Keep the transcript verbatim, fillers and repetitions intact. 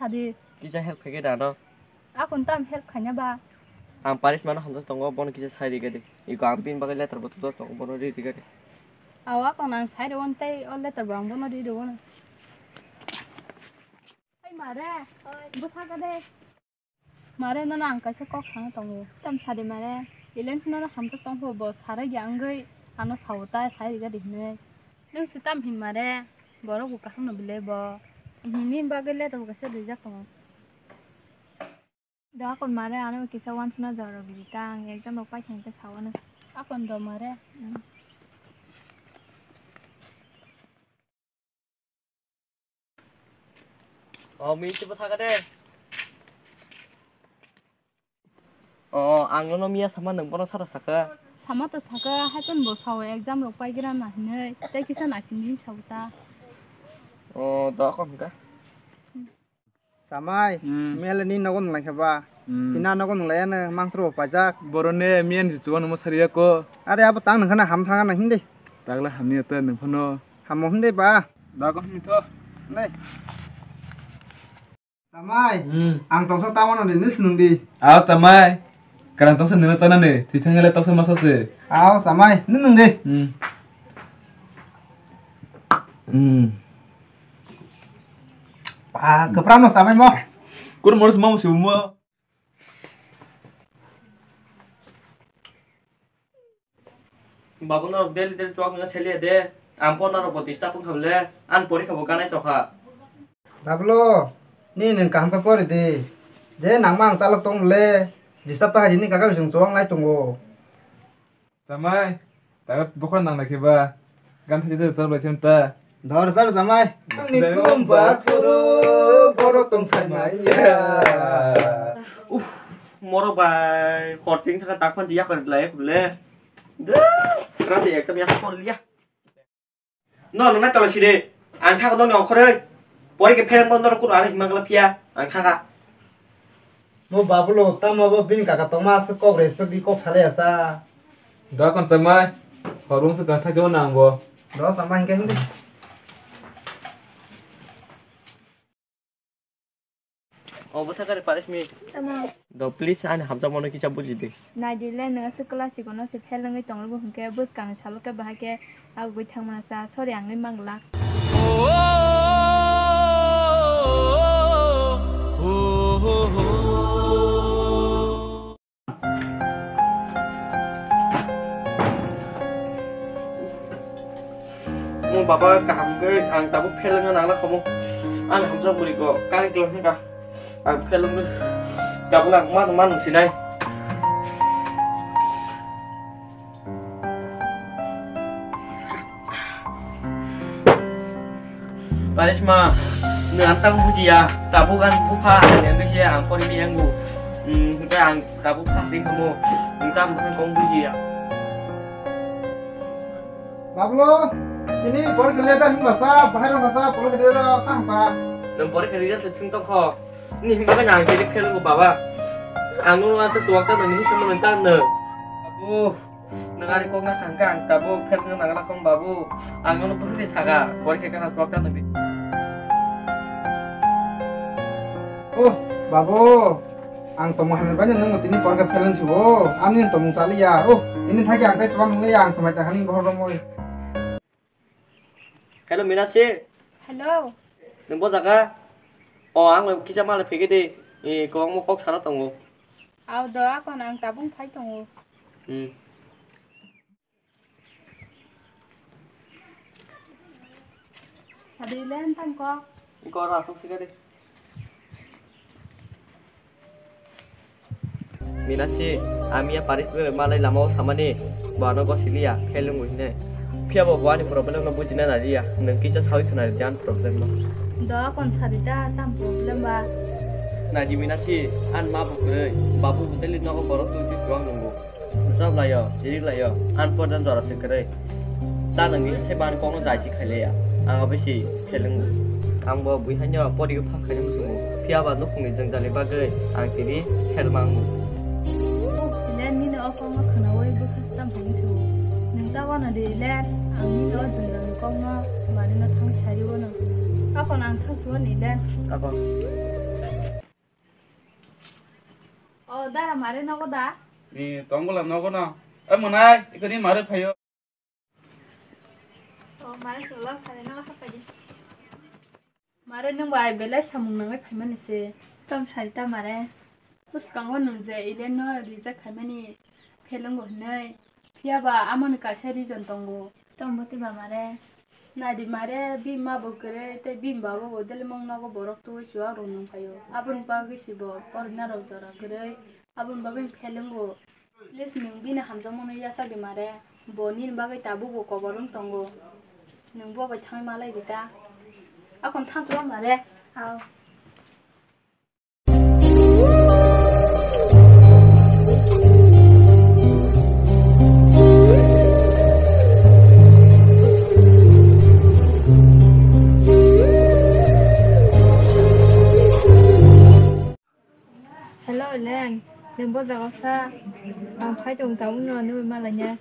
Di. Kisa help khaikhe da no. Akon tam help khaina ba. Ang Paris mano hamjak tongo, bono kisa sai rikha di. Iko ang bini bagwi letter bo tubujak tongo, bono ri rikha di. Aw, akon ang sai rw tei o letter bo ang bono ri rw. Hai mare, bwtha ka de. Mare, nono ang kaisa kok sana tongo. Tam sadi mare. Ilen nono hamjak tongpho bo sarai ya wngwi ano sao ta sai rikha di hinwi. Nwng se tam hin mare. Borok bo kaham no bile bo. Hini bagwi letter bo kaisa rijak tongo. Da akon mare ano kisa wansana jora gidi ta ang exam rok paithang ta sao no. Akon do mare. O, mi tibo thaka de. O, ang nono miya sama nwng bono sara saka. Sama to saka, haikon bo sao exam rok paigira na hinwi. Tei kisa naising din sao ta. O, do kon ka. Samai, hmm, mele ni nogo nung lai khe ba. Hmm. Tina nogo nung lai ano mangsro bo pajak. Boro ne miyan ji chuwa nungma sariya ko. Are abo tang nung khana ham thanga na hindi. Tagla hamni ata nung phano. Hamo hindi ba. Da ko hini tho. Nei. Samai, hmm, ang tongsa tamo no de nus nung di. Aw samai. Karang toksa nino chana ni, thwi thang le toksa masa se. Aw, samai, nung nung de. Hmm. Hmm. Ah, kwpram no samai mo. Kur moris mo musi mo. Babu norok daily daily chuak nungya seliya de. Ang po norok bo disturb wngkha le. Ang porikha bo ganai tokha. Bablo, ni nwng kaham khe pori di. Je nangma ang chalok tong le. Disturb ta hai ni kaka bising chuak nai tongo. Chamai, taga bokhora nang lai khe ba. Gan thai je chalok lai sem ta. Dor sar samai. Ani kum ba phuru boro tong sai mai ya. Uff, moro bai, korsing thaka tak phan jiya kar lai khule. Duh, rasa ya, kami aku liya. No, no, na tala sire. Ang thaka doni okhoroi. Pori ke phereng bondo kuno ani himang la phiya. Ang thaka. Mo babulo tamo bo bini kaka tongma aswk kok respect di kok salai asa. Da kon chamai. Horung se kan thajona ang bo. Do samai hingke hindi. O bwtha kare paris mi. Tamo. Do please ani hamjakmano kisa buji di. Nai di le nang se class ikono se fail wngwi tonglo bo hingke bwskang salo ke bahai ke agugwi thangmana sa sorry angwi manglak. Mo baba kaham khe ang tabuk fail wngna nangla khomo. Ang hamsa buri ko kai klo hwnka. Ang fail wngwi tabuk ang mano mano sinai. Parisma, nwng ang tabuk bujiya, tabuk ang bupha, ang yang khe ang pori mi yang bu. Hmm, hwnkhe ang tabuk phasing khamu, nwng tamo khe kong bujiya. Bablo, tini pori khe letter hwnba sa, bahai rwngba sa, pori khe letter kha hwnba. Nwng pori khe letter se swng tong kho. Ni hwnba khe ang tini phel wngkho baba. Ang nwng asa chuwak ta nwng ni hwnba nwng ta nwng. Babu. Nwng ani kok na thang kha, ang tabuk phel wngna nangla kho, babu. Ang nono bwswk ni saka, porikha kana kok ta nungwi. Oh, babu. Ang tongma hamya bai nwng tini porikha phel wng sibo. Ani tongmung chaliya. Oh, ini thagi ang tai chuwak nungliya, ang swmai ta hani bohor romoi. Hello, Minasi. Hello. Nwng bo jaga? O, ang kisa male phege de. E, kwbangma kok sana tongo. Aw do, akon ang tabung phai tongo. Hmm. Sadi len tang kok. Kok ra sok sikade. Minasi, ami ya Paris bai malai lama o samani, bo ano gosiliya, fail wngwi hinai. Phiya bo, bo ani problem no bujina naliya, nwng kisa sawi khna di ani problem no. Do kon sadi ta, tam problem ba? Naidi Minasi, an ma bo kwrwi, babu bo daily nogo borok twi twi chuwak nungo. Job laio, chiri laio, an podan jora se kwrwi. Ta nwngni sai bani kokno jai si khailaiya. Ang abo si phelwngo. Ang bo bui haino porigo pass khaina muchungo. Phiya ba nukhungni jwngjalni bagwi ang tini phelma wngo. Len nini o kokno khwnaui bwkha stam phangwi sugo. Nwng ta uanadi Len, ang nini o jwngjalni kokno manwino thang sariwo no. Aphano ang thang suwani Len. Abo. Mare nogo da? Ni tongbola nogo no. E monai, ikoni mare phayo. O mare solo, mare nogo hapai di. Mare nwng bai belai samung nangwi phaimani se. Tom sari ta mare. Bwskango nwng je Elen no reject khaimani phelengo hwnwi. Phiya ba amoni kaisa reason tongo. Tom bwtwi ba mare. Nadi mare bini ma bo kwrwi tei bini baba bo dalemung nogo borok twi chuwak rok nung phaio. Aboni bagwi se bo porina rok jora kwrwi. Aboni bagwi phelengo. Please, nwng bini hamjakmano yachak di mare. Bo nini bagwi tabukbo kobor wng tongo. Nwng bo bai thangwi malai di ta. Akon thangchwa mare. Ao. Hello, Len. Nwng bo jaga sa? Ang phai tong tabuk no nugwi malanya.